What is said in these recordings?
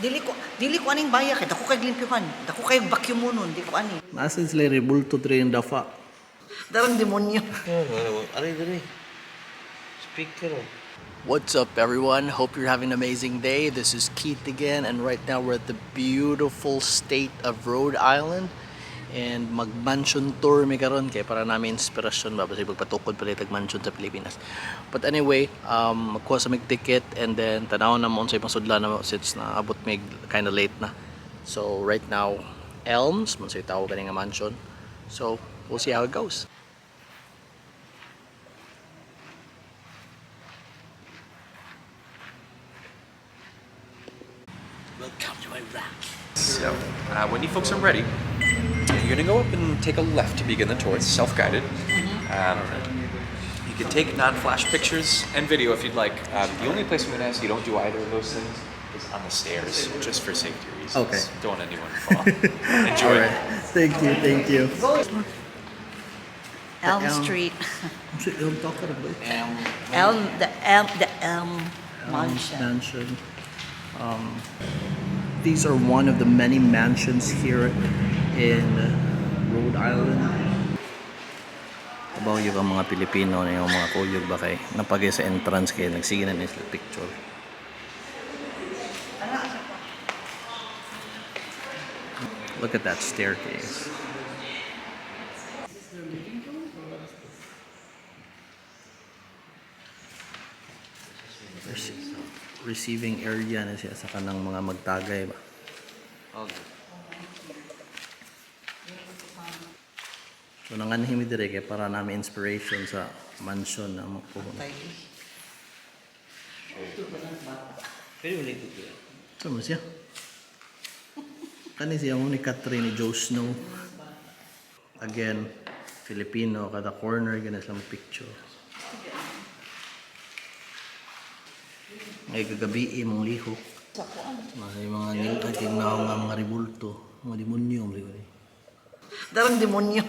Dili ko aning baya kay dako kay limpyuhan. Dako kay vacuumonon, di ko ani. Nasa sila rebulto diri yung dafa. Darang demonyo. Aray diri. Speaker oh. What's up, everyone? Hope you're having an amazing day. This is Keith again, and right now we're at the beautiful state of Rhode Island. And mag-mansion tour mi karon kay para namin inspirasyon ba kasi pagpatukod pala tag mansion sa Pilipinas. But anyway, magkuha sa mig ticket and then tanaw na mo unsay masudlan na mo since naabot mig kinda late na. So right now, Elms, man say tawag kani nga mansion. So we'll see how it goes. Welcome to Iraq. So, when you folks are ready, you're gonna go up and take a left to begin the tour. It's self-guided. You can take non-flash pictures and video if you'd like. The only place I'm gonna ask you don't do either of those things is on the stairs, just for safety reasons. Okay. Don't want anyone to fall. Enjoy. Thank you, thank you. Elm Elm. Street. Elm talk about Elm the Elm Mansion. Mansion. These are one of the many mansions here in Rhode Island. Kabaw yung ang mga Pilipino na yung mga kuyog ba kay napagay sa entrance kay nagsige na nila sila picture. Look at that staircase. Receiving area na siya sa kanang mga magtagay ba. Okay. So nanganhi mi dire kay para nami inspiration sa mansion na makuha. Pwede mo nito kuya. So mo siya. Kani siya mo ni Catherine ni Joe Snow. Again, Filipino kada corner gana silang picture. Ngay kagabi imong lihok. May mga nilaging na nga mga ribulto, mga demonyo mo siguro. Darang demonyo.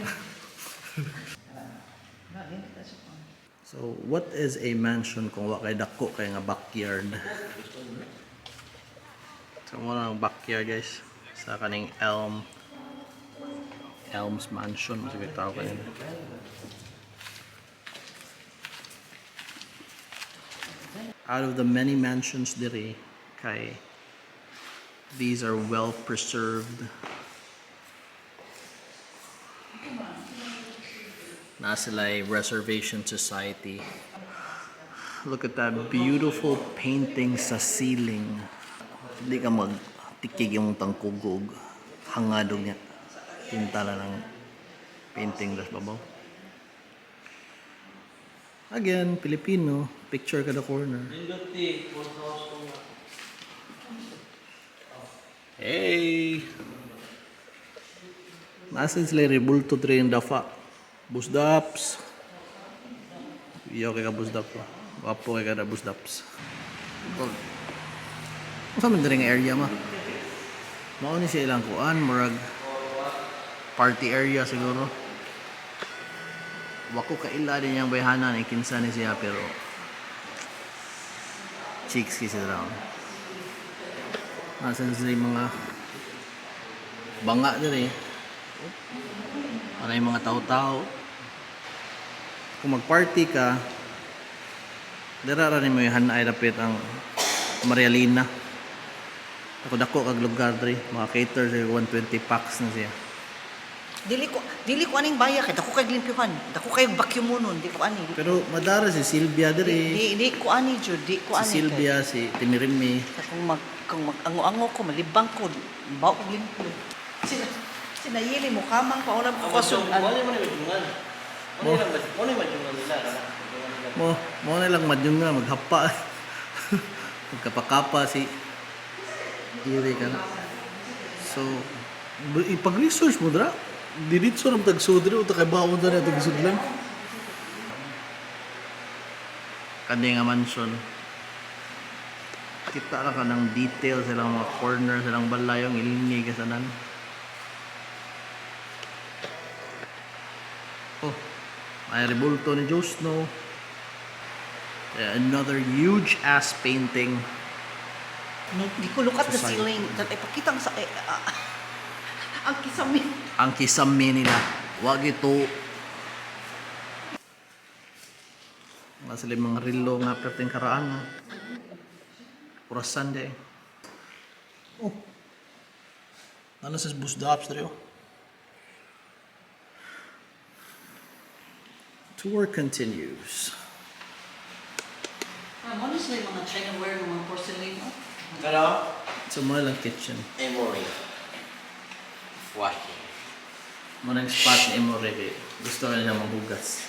So, what is a mansion kung wa kay dako kay nga backyard? So, mo ang backyard, guys, sa kaning Elms Mansion mo siguro tawag kanina. Out of the many mansions diri kay these are well preserved. Na sila ay Reservation Society. Look at that beautiful painting sa ceiling. Hindi ka magtikig yung tangkugog. Hangadog niya. Tinta lang ng painting das babaw. Again, Filipino. Picture kada corner. Nindot ti house ko nga. Hey! Nasa sila yung rebulto diri yung dafa. Busdaps. Iyo kay ka busdap ko. Wapo kay ka na busdaps. Unsa man diri nga area ma? Mao ni siya ilang kuan, murag party area siguro. Wako kaila din yang bayhana ni kinsa ni siya pero chicks kasi raw. Nasa sila yung mga banga diri. Para yung mga tao-tao. Kung mag-party ka, dira ra nimo yung hanay dapit ang Marialina. Ako dako kag lugar diri, mga cater sa 120 packs na siya. Dili ko aning baya kay dako kay limpyuhan. Dako kay vacuumonon, di ko ani. Pero madara si Silvia diri. Di ko ani jud, di ko Si ani. Silvia, si Timirimi. Kay, kung mag-ango-ango ko, malibang ko, bawo ko limpyo. Sina sinayili mo kamang paunam ko kasudan. Mo ni majungan. Mo ni lang mo ni majungan nila kana. Majungan nila. Mo na lang madyong nga maghapa. Magkapakapa si Iri ka na. So, ipag-research mo dra. Diretso ra tag sudri o kay baon na tag sudlan. Kani nga mansion. Kita ra ka ng detail sa ilang mga corner sa ilang balay ang ilingi ka sa nan. Oh, may rebulto ni Joe Snow. Another huge ass painting. No, di ko look at the Sa side. ceiling. That ay pakita ang sa eh, ang kisame. Ang kisame nila. Wag ito. Wala sila yung mga relo nga perting karaan nga. Orasan di eh. Oh. Ano sa bus stops diri oh. Tour continues. Ah, mo na sila yung mga chinaware ng mga porcelain. Oh. Pero, Sa mga lang kitchen. Emory. Washing. Mo nang spot ni Emory kay gusto na niya maghugas.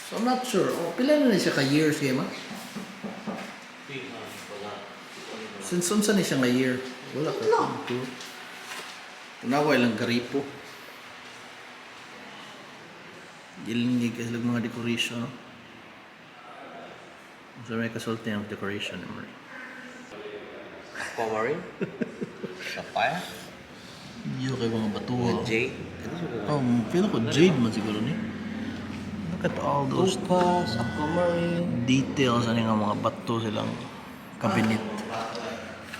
So I'm not sure. Oh, pila na ni siya ka years kay ma? Wala. Since unsa ni siya nga year? Wala ka. Wala. Tunawa ilang garipo. Gilingig kasi lang mga decoration. No? So may kasulti ang decoration, Emory. Aquamarine? Sapphire? Iyo kay mga bato. Ah. Jade? Ano siya? Oh, feel ko jade man siguro ni. Look at all those Topaz, aquamarine. details ani nga mga bato silang cabinet.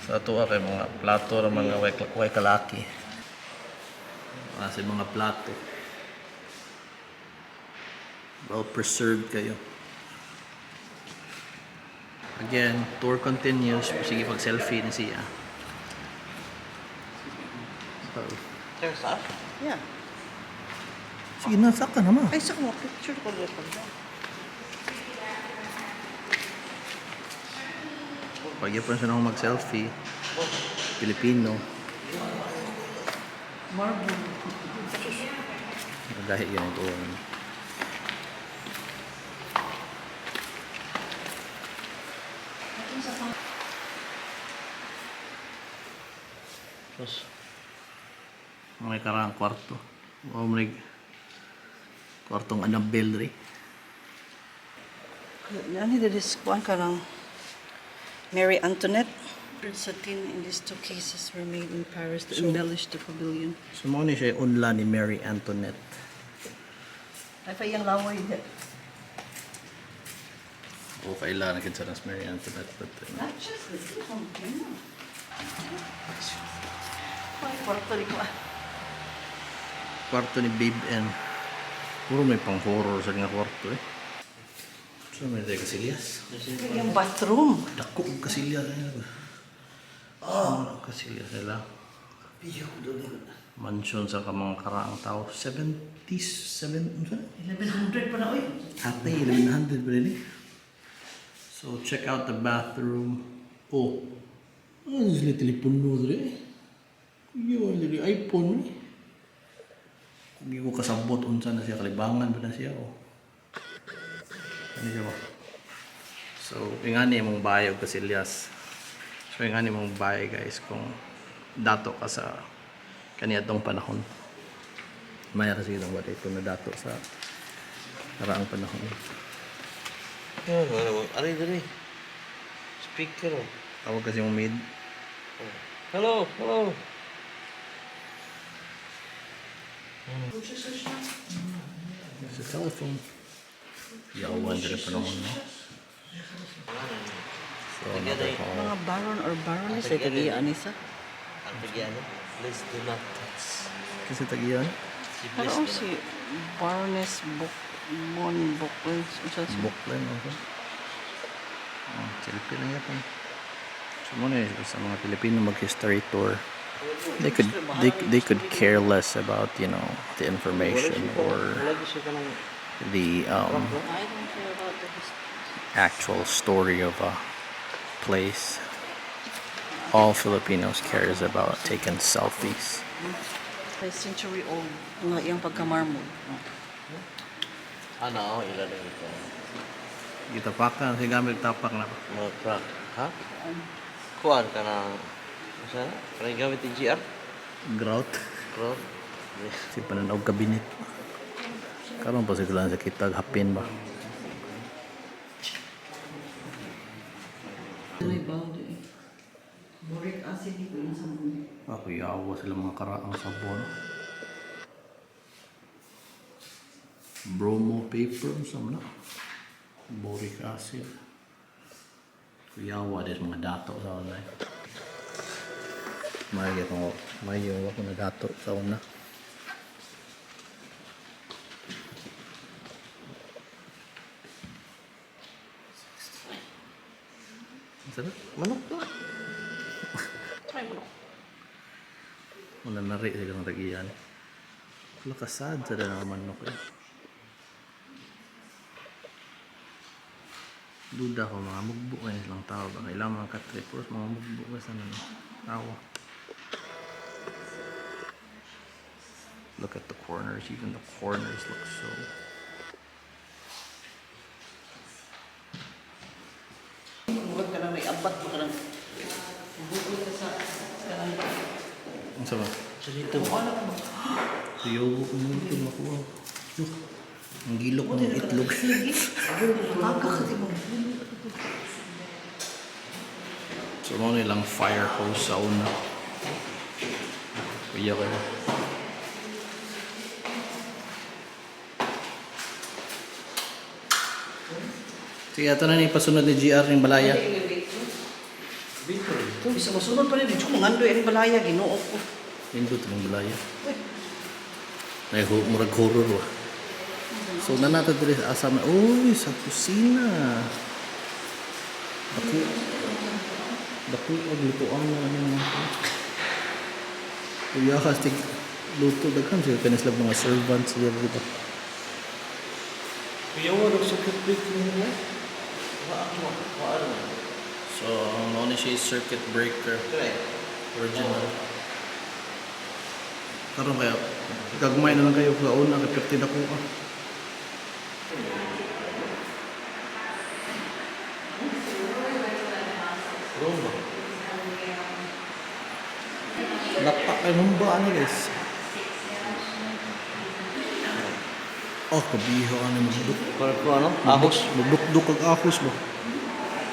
Sa ato ah, kay mga plato ra mga way kalaki. Wala sa mga plato. Well preserved kayo. Again, tour continues. Sige pag selfie ni siya. So, There's up? Yeah. sige na, saka naman. Ay, sa mga picture ko ulit pag. Pag yapon siya nang mag-selfie, Pilipino. Marble. Dahil yun ito. Tapos, mga karang kwarto. O mga kwartong Annabelle rin. Ano dito kuan ka ng Mary Antoinette. Satin in these two cases were made in Paris to embellish the pavilion. So, mo ni siya yung unla ni Mary Antoinette. Ay, pa iyang laway di. O kailan na kinsa na si Mary Antoinette. But, Not just this one. Ay, kwarto ni ko ah. Kwarto ni Babe N. Puro may pang horror sa nga kwarto eh. So, may tayo kasilyas. Yung bathroom. Dako og kasilya nila. Oh, kasilya sila. Mansion sa ka mga karaang tao. 77, ano sa? 1100 pa na, oy. Ate, 1100 ba rin eh? So, check out the bathroom. Oh, ano sila telepono dre eh? Kuya, dre iPhone eh. Kung ko kasabot, unsa na siya, kalibangan ba na siya? Oh. Ano siya ba? So, ingani mong bahay og kasilyas. So, ingani mong bahay guys kung dato ka sa kaniadtong panahon. Maya kasi itong ba ito na dato sa karaang panahon. Ano, ano, aray dali. Speaker oh. Tawag kasi yung maid. Hello, hello. There's a telephone. Yawan dili panahon, no? So, another hall. Mga baron or baroness ay tagiya anisa. Ang tagyan, please do not touch. Kasi tagiyan. Si Pero please oh, do si Baroness Bok Mon Boklen unsa siya? Bookline also. Oh, selfie lang yapon. So, muna yun, sa mga Pilipino mag-history tour. They could care less about, the information or Wala siya ka ng the I don't care about the history. actual story of a place. All Filipinos care is about taking selfies. Ay, century old nga iyang pagkamarmol. Ano, ilan ito? Gitapakan, si gamit tapak na. Mga crack. Ha? Kuan ka na. Sa? Kanang gamit ni GR? Grout. Crack. Si pananaw kabinet. Karon pa siguro sa kitag hapin ba. Ay, balde eh. Boric acid ko yung sabon. Ako yawa sila mga karaang sabon. Bromo paper, unsa man na? Boric acid. Kuyawa des mga dato sa una. May ko may yung ako na dato sa una. Sarap. Manok ba? Try mo no. Wala na rin silang tagiyan. Wala kasad sa na manok eh. Duda ko mga mugbo kayo silang tao ba? Kailangan mga katripos, mga mugbo ka sa ano, tao. Look at the corners, even the corners look so. Murag ka nang may abat mo ka nang bukod ka sa kanang Ang sama? Sa dito. Ano ka ba? Suyo ko mo ito makuha. Yuh, ang gilok ng itlog. Taka ka di mo. So, mo nilang fire hose sa una. Kuya kayo. Sige, ito na yung pasunod ni GR ng balaya. Ito, bisa masunod pa rin. Diyos ko, mangandoy ang balaya. Ginoo ko. Nindot ng balaya. Ay, murag horror ba? So, nanata diri sa asa may, uy, sa kusina. Dako. Dako, og lutuan na ano mga. Kuya ka, stig, luto, daghan siya kanis lang mga servants diri ba? Kuyawa dog sa kapit mo. Wa ako wa ano. So, ang mao ni siya is circuit breaker. Kaya. Original. Karon kaya, gagmay na lang kayo kauna, kay perti dako ah. Roma. Lapak kay mumba ani guys. Oh, kabiho ani magduk. Para ko ano? Ahos. Magdukduk ag ahos ba?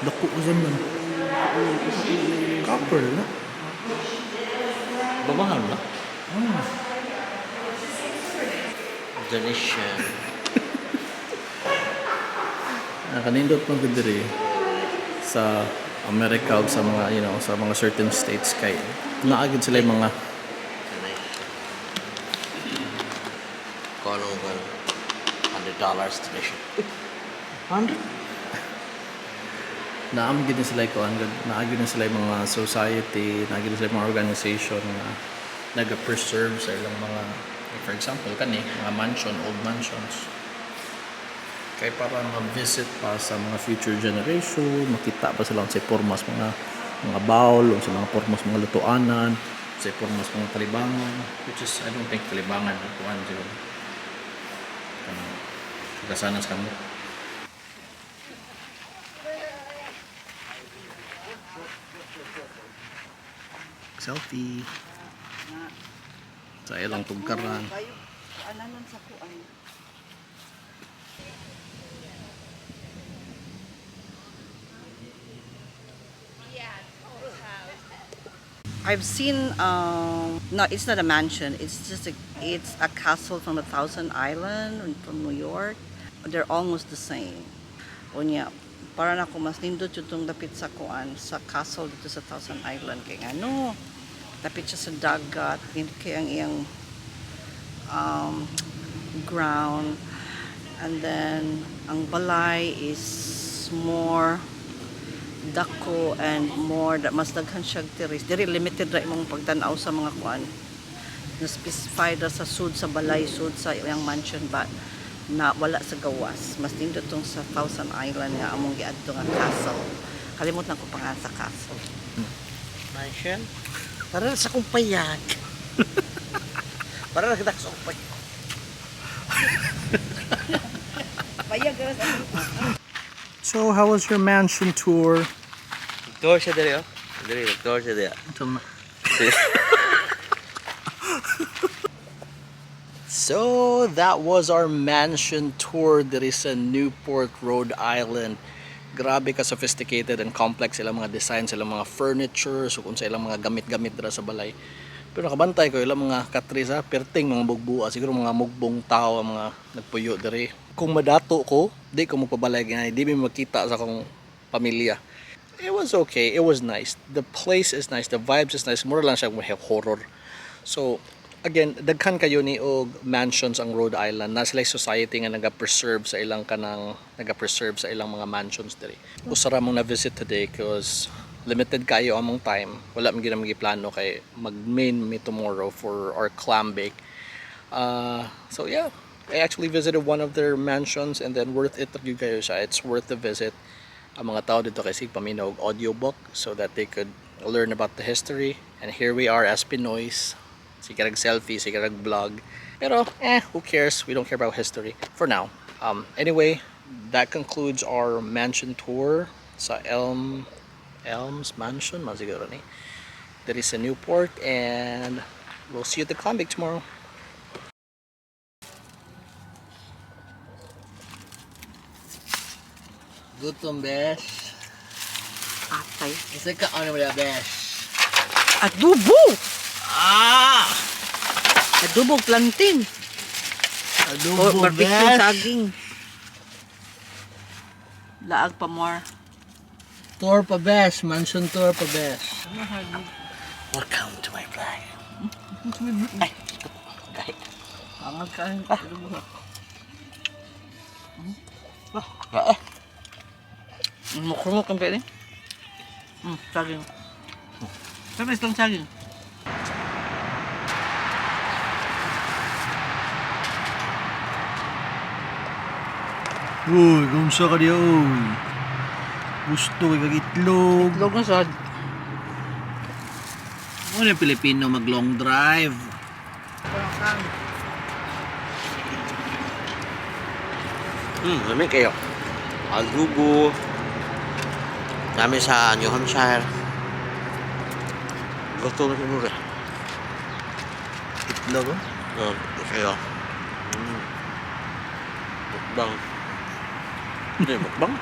Dako ko sa man. Copper na. Bamahal na. Ah. Donation. Nakanindot man gud diri sa Amerika ug sa mga sa mga certain states kay naa gid sila yung mga Donation. Kono ko $100 donation. 100? Naam gid ni sila kuan gud naa gid ni sila yung mga society, naa gid sila yung mga organization nga naga-preserve sa ilang mga, like for example kani mga mansion, old mansions, kay para ma-visit pa sa mga future generation, makita pa sila sa pormas mga bowl o sa mga pormas mga lutuanan, sa pormas mga kalibangan, which is I don't think kalibangan lutuan siguro kanang kasanas kamot. Selfie sa ilang tugkaran. Kayo, ananan sa kuan. I've seen no, it's not a mansion. It's just a it's a castle from a Thousand Island from New York. They're almost the same. Unya, para na ako mas nindot jud tong dapit sa kuan sa castle dito sa Thousand Island kay ngano dapit siya sa dagat, nindot kay ang iyang ground, and then ang balay is more dako and more da mas daghan siya terrace. Diri limited ra imong pagtan-aw sa mga kuan na specified ra sa sud sa balay, sud sa iyang mansion ba na wala sa gawas. Mas nindot tong sa Thousand Island nga among giadto nga castle. Kalimot lang ko pangalan sa castle. Mansion? Para sa kong payag. Para na kita sa kong payag. Payag ra sa So, how was your mansion tour? Tour siya dali oh. Dali, tour siya dali. So that was our mansion tour diri sa Newport, Rhode Island. Grabe ka sophisticated and complex ilang mga design, ilang mga furniture, so kung sa ilang mga gamit-gamit dira sa balay. Pero nakabantay ko ilang mga katris ha, perting mga bugbua, siguro mga mugbong tao ang mga nagpuyo diri. Kung madato ko, di ko magpabalay ganay, di mi makita sa akong pamilya. It was okay. It was nice. The place is nice. The vibes is nice. Mura lang siya horror. So, again, daghan kayo ni og mansions ang Rhode Island. Naa sila society nga naga-preserve sa ilang kanang naga-preserve sa ilang mga mansions diri. Usa ra mong na-visit today cause limited kayo among time. Wala man gyud nami plano kay mag-main mi tomorrow for our clam bake. So yeah, I actually visited one of their mansions and then worth it gyud kayo siya. It's worth the visit. Ang mga tao didto kay sige paminaw og audiobook so that they could learn about the history. And here we are as Pinoys. Sige rag selfie, sige rag vlog. Pero eh, who cares? We don't care about history for now. Anyway, that concludes our mansion tour sa Elms Mansion, man siguro ni. That is in Newport, and we'll see you at the clam bake tomorrow. Gutom, besh. Atay. Isa ka ano wala, besh. Adobo! Ah! Adobo plantain. Adobo, O, barbecue besh. saging. Laag pa more. Tour pa, besh. Mansion tour pa, besh. Welcome to my vlog. Ay, gahi. Angat ka. Adobo. Ah, Mukrumok ang pwede. Saging. Tamis lang saging. Uy, kumusta ka diya, uy? Gusto kay kag itlog. Itlog na sad. Ano yung Pilipino mag long drive? Lami kayo. Adobo. Namin sa New Hampshire. Gusto na siguro. Itlog, oh? Oh, kayo. Mukbang. Hindi, mukbang.